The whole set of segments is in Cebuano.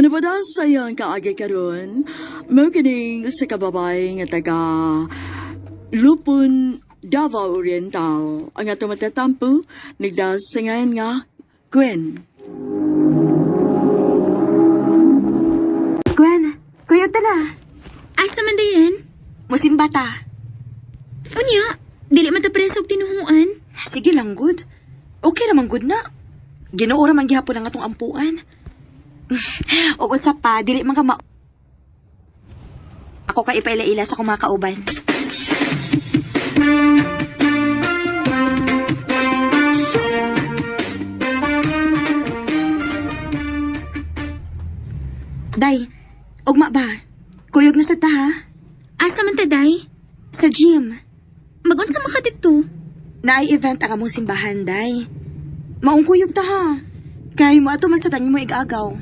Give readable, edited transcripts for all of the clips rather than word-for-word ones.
Ano ba daw sa iyang kaagi karon? Mao kining sa kababay nga taga Lupon, Davao Oriental. Ang atong matatampo, nagdasingan nga Gwen. Gwen, kuyog ta na. Asa man day rin? Musimba ta. Unya, dili man ta preso og tinuhuan. Sige lang, good. Okay raman good na. Ginoo ra man gihapon ang atong ampuan. Og usa pa, dili man ka ma... Ako ka ipaila-ila sa akong mga kauban. Day, ugma ba? Kuyog na sa ta, ha? Asa man ta day? Sa gym. Magunsa man ka didto? Naay event ang among simbahan, day. Maong kuyog ta ha. Kay mo ato man sa tanin mo igagaw.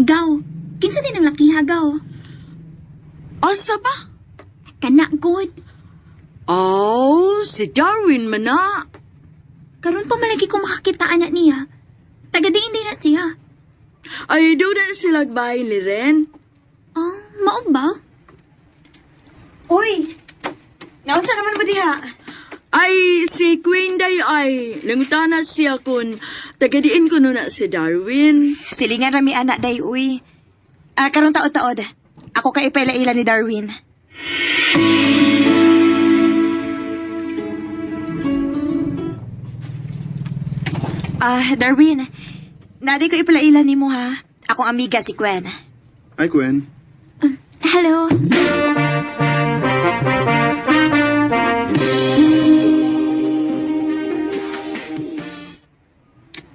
Gaw, kinsa din ang lakiha gaw? Asa ba? Kana god. Oh, si Darwin man na. Karon pa malagi ko makakita anak niya. Taga diin din na siya. Ay, doon na sila bahay ni Ren. Ah, mao ba? Uy! Naunsa naman mo diha? Ay, si Queen Day ay, nangutana siya kun tagadiin ko na si Darwin. Silingan rami anak day, uy. Ah, karon taod-taod. Ako ka ipaila-ila ni Darwin. Ah, Darwin. Nari ko ipalaila nimo ha. Akong amiga si Gwen. Hi, Gwen. Hello.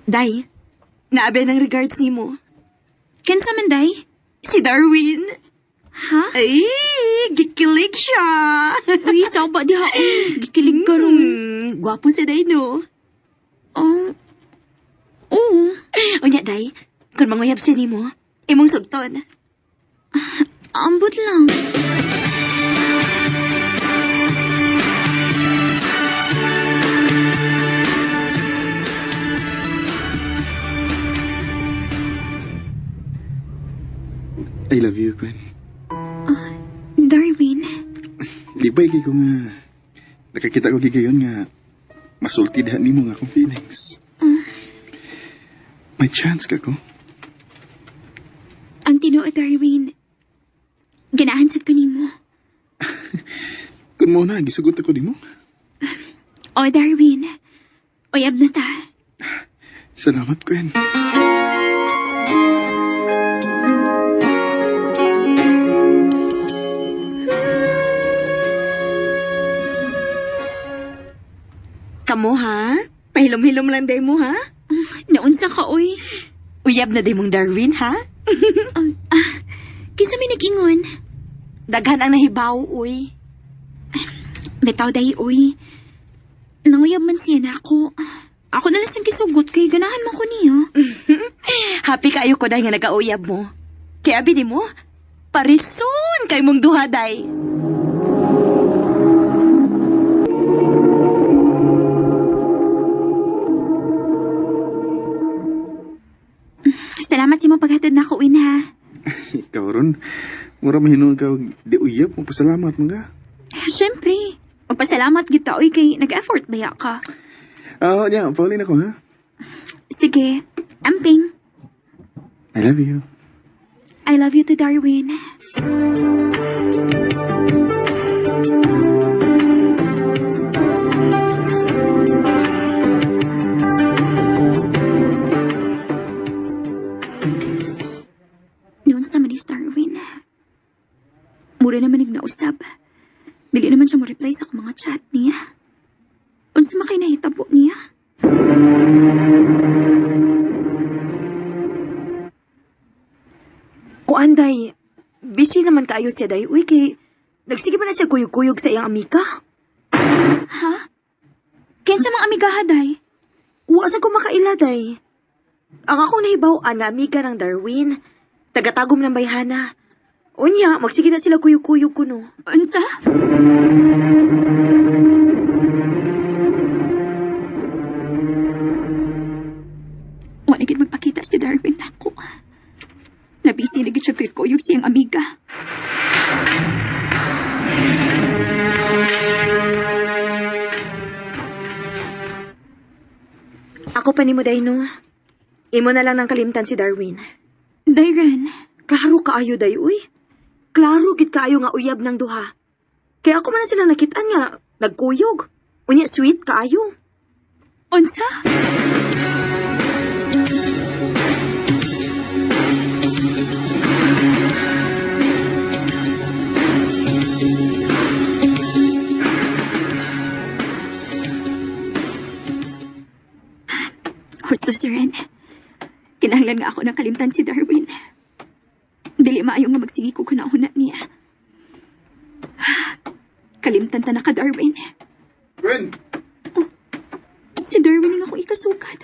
Day, naabe ng regards nimo. Kinsa man day? Si Darwin. Ha? Ay, gikilig siya. Uy, saba diha. Uy, gikilig karon. Gwapo si Day, no? Oh. Oo. Unya, Day, kung manguyab siya nimo, imong sugton. Ambot lang. I love you, Gwen. Darwin. Di ba ikay ko nga nakakita ko gigayon nga masulti diha nimo nga akong feelings. May chance ka ko. Ang tinuod, Darwin. Ganahan sad ko nimo. Kun mo na, gisugot ako nimo. O, Darwin. Uyab na ta. Salamat, Gwen. Kamo, ha? Pahilom-hilom lang day mo, ha? Naunsa ka, uy. Uyab na day mong Darwin, ha? Kinsa may nag-ingon? Daghan ang nahibaw, uy. Bitaw day, uy. Nanguyab man siya na ako. Ako na lang siyang kisugot kay ganahan man ko niya. Happy kayo ko dahil nga nagauyab mo. Kaya abi nimo, parison kay mong duha, day. Salamat sa imong paghatod na ako, Win, ha. Ikaw ron. Mura mahinuon ka og di uyab. Magpasalamat mga. Siyempre. Magpasalamat kita, uy, kay nag-effort baya ka. Ah, yeah, paulin ako, ha? Sige, amping. I love you. I love you to Darwin. Noon sa manis Darwin, mura naman nagnausab. Dili naman siya mo-reply sa akong mga chat niya. Unsa man kay nahitabo niya? Kuan, day. Busy naman kaayo siya, day. Uy, kay nagsige pa na siya kuyog-kuyog sa iyang amika. Ha? Kinsa mang amigaha, day? Wa sa ko makaila, day. Ang akong nahibaw-an nga amiga ng Darwin. Tagatagom ng bayhana. Unya, magsige na sila kuyog-kuyog kuno. Unsa? Wala gid magpakita si Darwin nako. Nabisi na gid siya kay kuyog siyang amiga. Ako pa nimo day no. Imo na lang nang kalimtan si Darwin. Dairen, Klaro kaayo day uy. Klaro gid kaayo nga uyab ng duha. Kaya ako man na sila nakitaan nga nagkuyog. Unya sweet kaayo. unsa? Husto si Ren. Kinahanglan nga ako ng kalimtan si Darwin. Dili maayo nga magsige ko kunahuna niya. Kalimtan ta na ka, Darwin. Gwen! Si Darwin nga ako ikasukat.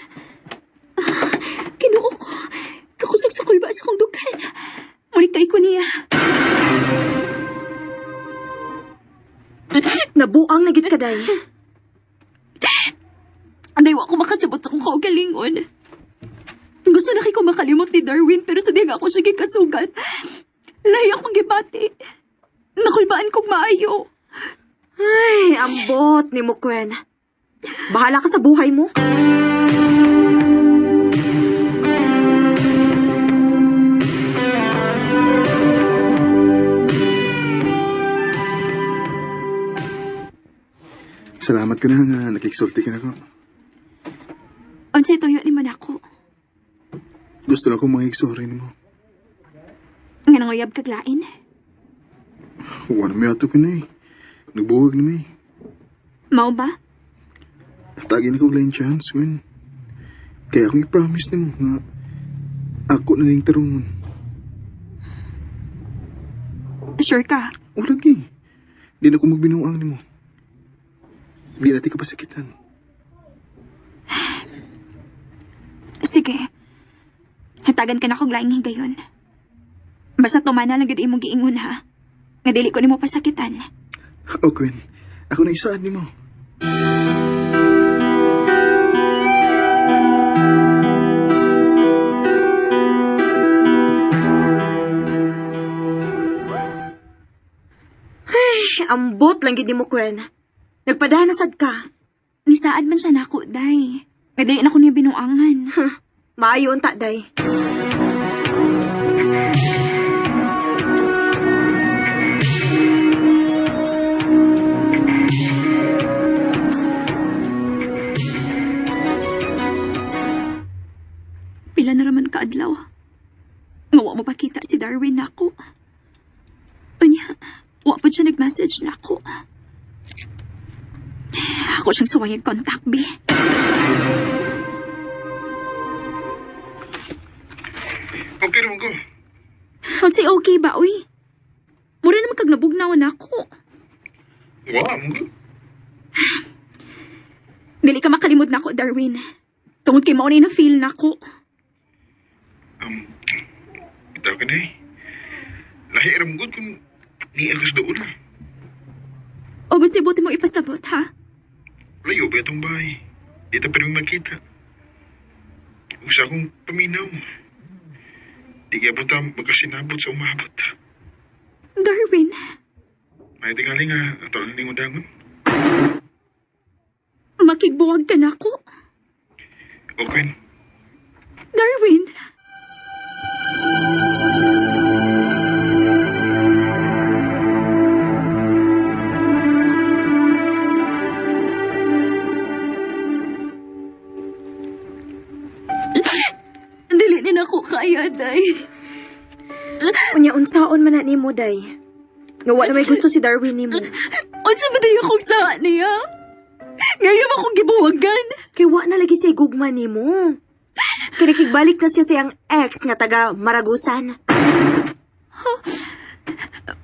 Ah, Kinuo ko. Kakusog sa kulba sa kong dukan. Muli kay ko niya. Nabuang na gid ka day. Anday, wa ko makasabot sa kong kaugalingon. Gusto na kay ko makalimot ni Darwin pero sa di nga ako siya gikasugat. Lahi akong gibati. Nakulbaan kong maayo. Ay, ambot ni mo Gwen. Bahala ka sa buhay mo. Salamat ko na nga nakiksulti ka na ko. Unsay tuyo ni man ako. Gusto na akong makiksorry nimo. Nga nanguyab kaglain. Wala may ato ko na eh. Nagbuwag na may. Mao ba? Tagin ko lang chance, Gwen. Kaya akong i-promise nimo nga ako na ning tarungon. Sure ka? O lagi. Di na ko magbinuang nimo. Di na ti ka pasakitan. Sige. Hatagan ka na kong laing higayon. Basta tumana lang gid imong giingon ha. Nga dili ko nimo pasakitan. O Gwen, ako na isaan nimo. Ay, ambot lang gid nimo Gwen. Nagpadana sad ka. Nisaad man siya nako, day. Nga dili na ko niya binuangan. Maayo unta day. Pila na raman kaadlaw. Nga wa mo pakita si Darwin nako. Unya, wa pa siya nag-message nako. Ako siyang suwayag contact, be. Okay naman ko. Unsay okay ba, uy? Mura naman kag nabugnaw nako. Wa mo. Dili ka makalimot nako, Darwin. Tungod kay mao na feel nako. Bitaw ka na eh. Lahi ra mo kung ni agos doon na. O gusto buti mo ipasabot, ha? Layo ba itong bahay? Di ta pa rin magkita. Usa akong paminaw. Di kaya punta magkasinabot sa umabot. Darwin, May tingali nga ato lang ning undangon. makigbuwag ka nako. O Gwen, Darwin! Dili din ako kaya, day. Unya unsaon man na nimo day. Nga wa na may gusto si Darwin nimo. Unsa ba day akong saa niya? Ngayon akong gibuwagan. Kay wa na lagi siya gugma nimo. Kay nakigbalik na siya sa iyang ex nga taga Maragusan.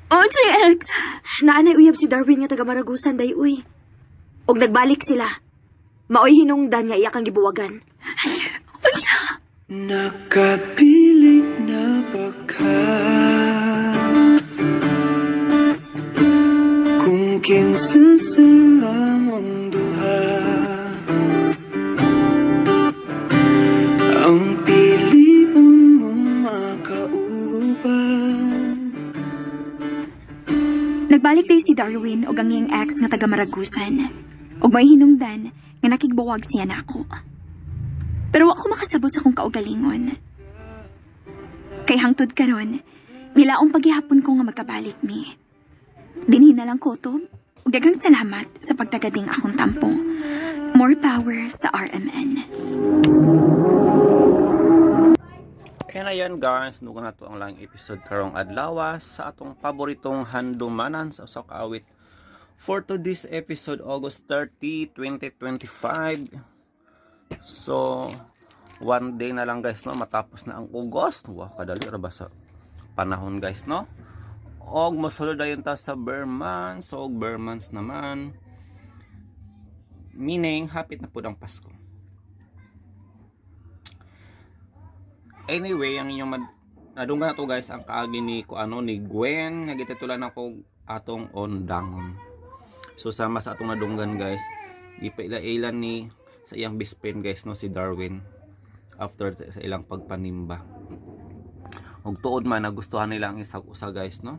Unsa ex? Naanay uyab si Darwin nga taga Maragusan day uy. Og nagbalik sila. Maoy hinungdan nga iya kang gibuwagan. Unsa? Nakapiling na ba ka? Kinsa sa among duha ang piliun mong makauban? Nagbalik day si Darwin og ang iyang ex nga taga Maragusan. Ug may hinungdan nga nakigbuwag siya nako. Pero wa ko makasabot sa akong kaugalingon. Kay hangtod karon, nilaong paghihapon ko nga magkabalik mi. Dinhi na lang ko to. Ug daghang salamat sa pagtagading akong tampo. More power sa RMN. And ayan guys, nuga na to ang lang episode karong adlaw sa atong paboritong handumanan sa usa ka awit. For today's episode, August 30, 2025. So, one day na lang guys, no, matapos na ang August. Wow, kadali ra ba sa panahon guys, no? Og mosulod dayon ta sa ber months. So, og ber months naman. Meaning, hapit na pud ang Pasko. Anyway, ang inyong nadunggan na to guys, ang kaagi ni ko ano ni Gwen nga gititulan ako atong ondangon. So sama sa atong nadunggan guys, gipaila-ilan ni sa iyang best friend guys, no, si Darwin after sa ilang pagpanimba. Ug tuod man nagustuhan nila ang isa't usa guys, no.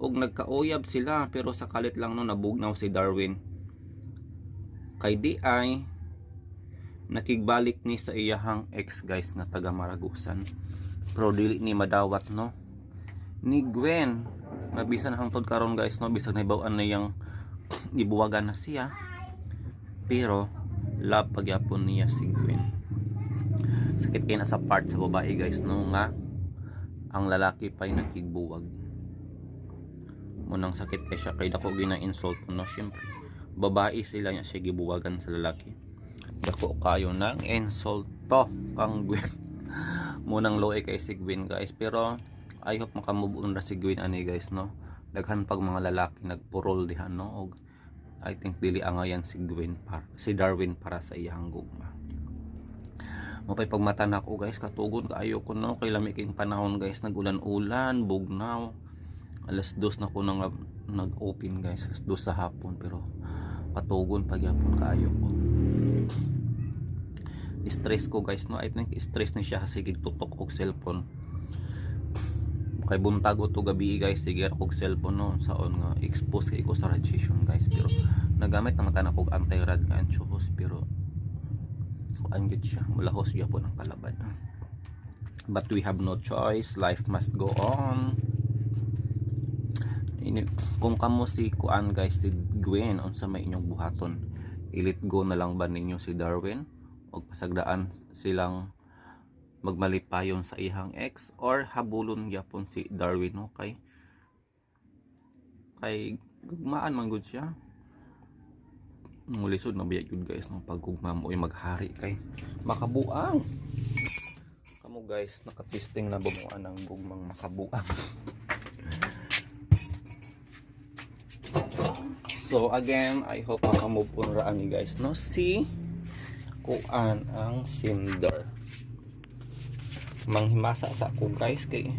Ug nagkauyab sila pero sa kalit lang, no, nabugnaw si Darwin. Kay di ay nakigbalik ni sa iyahang ex guys nga taga Maragusan. Pero dili ni madawat, no, ni Gwen. Mabisan hangtod karon guys, no, bisag nahibaw-an na iyang gibuwagan na siya. Pero love pagyapon niya si Gwen. Sakit kay na sa part sa babae guys, no, nga ang lalaki pa'y nakigbuwag. Munang sakit kay siya kay dako gina insult, no, syempre. Babae sila niya siya gibuwagan sa lalaki. Dako kayo ng insulto kang Gwen. Munang loe kay si Gwen guys, pero I hope makamove on ra si Gwen ani guys, no. Daghan pag mga lalaki nagpurol diha, no, og I think dili angayan si Gwen para si Darwin para sa iyang gugma. Mapay pagmata na ako guys, katugon kaayo ko, no, kay lami kayong panahon guys, nagulan-ulan, bugnaw. Alas 2 na ko nang nag-open guys, alas 2 sa hapon, pero patugon pagyapon kaayo ko. Stress ko guys, no, I think stress ni siya kasi tutok og cellphone. Kay buntag o to gabi guys, sige ra kog cellphone, no, saon nga expose kay ko sa radiation guys, pero nagamit naman ta na kog anti-rad nga anchohos, pero kuan gyud siya, mulahos gyapon ang kalabad. But we have no choice, life must go on. Ini, kung kamo si kuan guys, si Gwen, unsa may inyong buhaton? I-let go na lang ba ninyo si Darwin og pasagdaan silang magmalipayon sa ihang ex, or habulon gyapon si Darwin, no, kay gugmaan man gud siya? Mulisod na biya gyud guys, no, pag gugma mo ay maghari kay makabuang. Kamo guys, nakatesting na bumuan ng gugmang makabuang? So again, I hope makamove on ra ani guys, no, si kuan ang cinder. Manghimasa sa ako guys, kay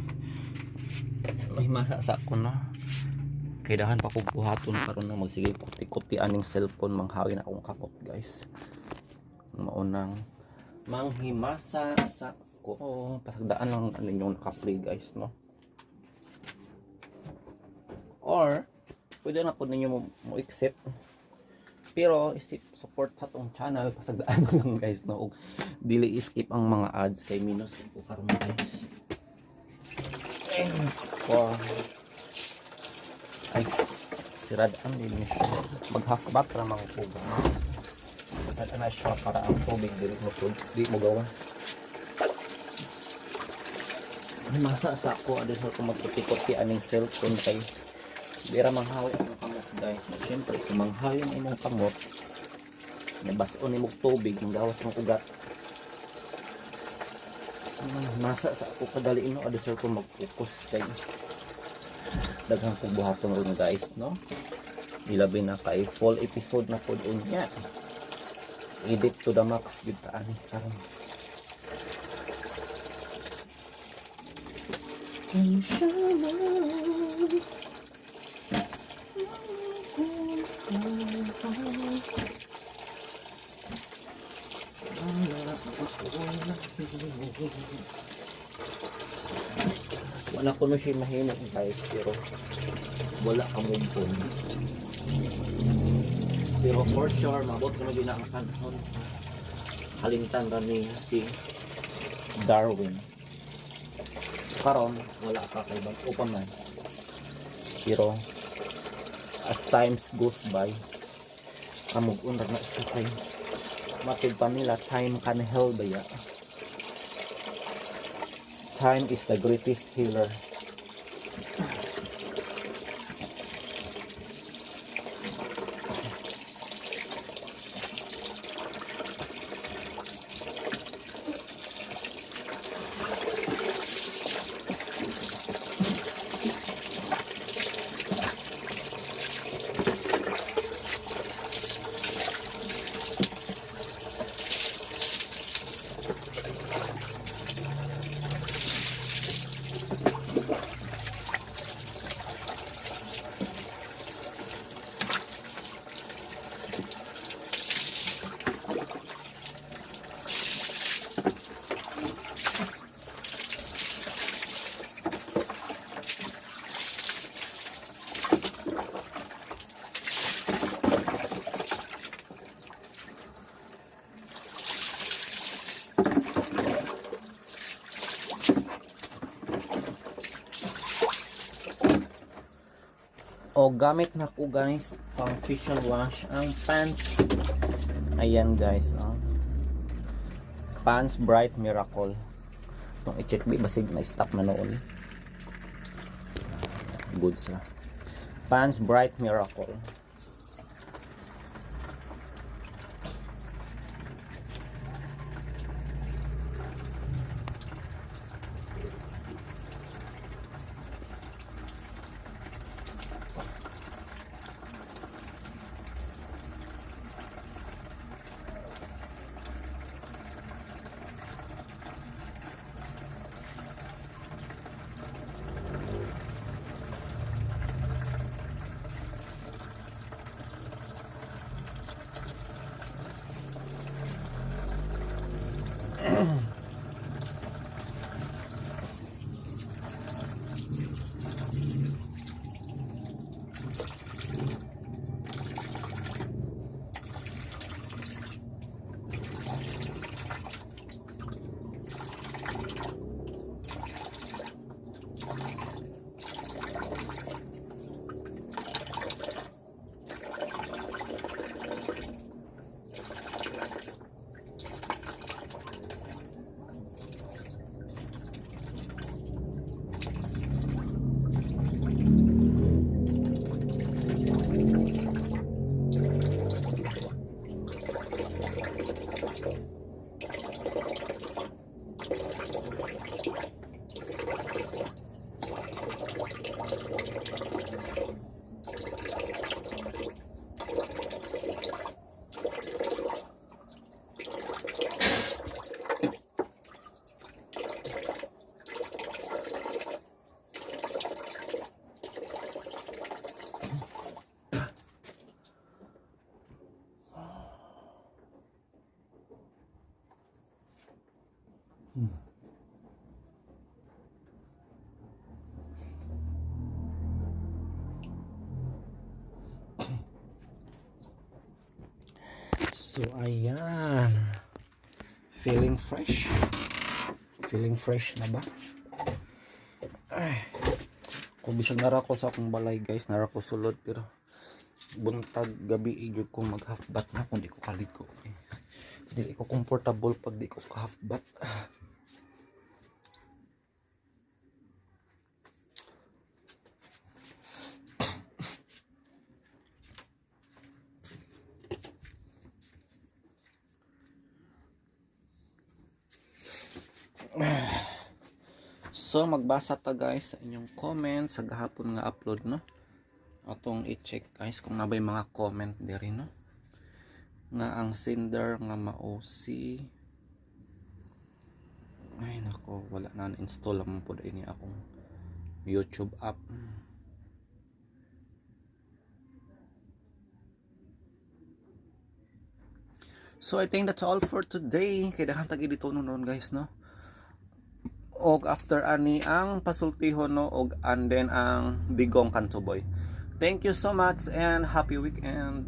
manghimasa sa ako na kay dahan pa ko buhaton karon na magsige kuti-kuti aning cellphone, manghawi na akong kamot guys. Maunang manghimasa sa ko, pasagdaan lang ninyong naka-play guys, no, or pwede na po ninyo mo exit, pero isip support sa tong channel, pasagdaan lang guys, no, ug dili skip ang mga ads kay minus ko karon guys. Eh, wow. Ay, sirad ang din ni siya. Mag half bath ra mga ko guys. Sirad na siya para ang tubig dili mo di mo gawas. Ay, masa sa ako adin ko magkuti-kuti aning cellphone kay di ra manghawi ang kamot guys. Siyempre, kung manghawi ang imong kamot, nabason nimo og tubig, gawas ng ugat. Ay, masa sa ako kadali no, adi sir ko mag-focus kay daghang kong buhaton ron guys, no. Ilabi na kay full episode na pod unya. Edit to the max gyud ta ani karon. Kung siya lang. Wala ko no siya mahimok guys, pero wala ka move on. Pero for sure, mabot ko na yun ang panahon. Kalimtan ra niya si Darwin. Karon wala pa kay bag-o pa man. Pero as times goes by, kamug-on ra na siya kay matud pa nila, time can heal baya. Time is the greatest healer. O gamit na ko guys pang facial wash ang Pants. Ayan guys, oh. Pants Bright Miracle. Itong i-check bi basig na stock na noon. Good sa Pants Bright Miracle. So ayan. Feeling fresh. Feeling fresh na ba? Ay. Kung bisag nara ko sa akong balay guys, nara ko sulod pero buntag gabi gyud ko mag half bath na kung di ko kaligo. Eh. Dili ko comfortable pag di ko half bath. So magbasa ta guys sa inyong comment sa gahapon nga upload, no. Atong i-check guys kung nabay mga comment diri, no. Nga ang sender nga mao si, ay nako, wala na na-install lang pud ini akong YouTube app. So I think that's all for today. Kay daghan tag dito noon guys, no. Og after ani ang pasultihon, no, og and then ang Digong Kanto Boy. Thank you so much and happy weekend.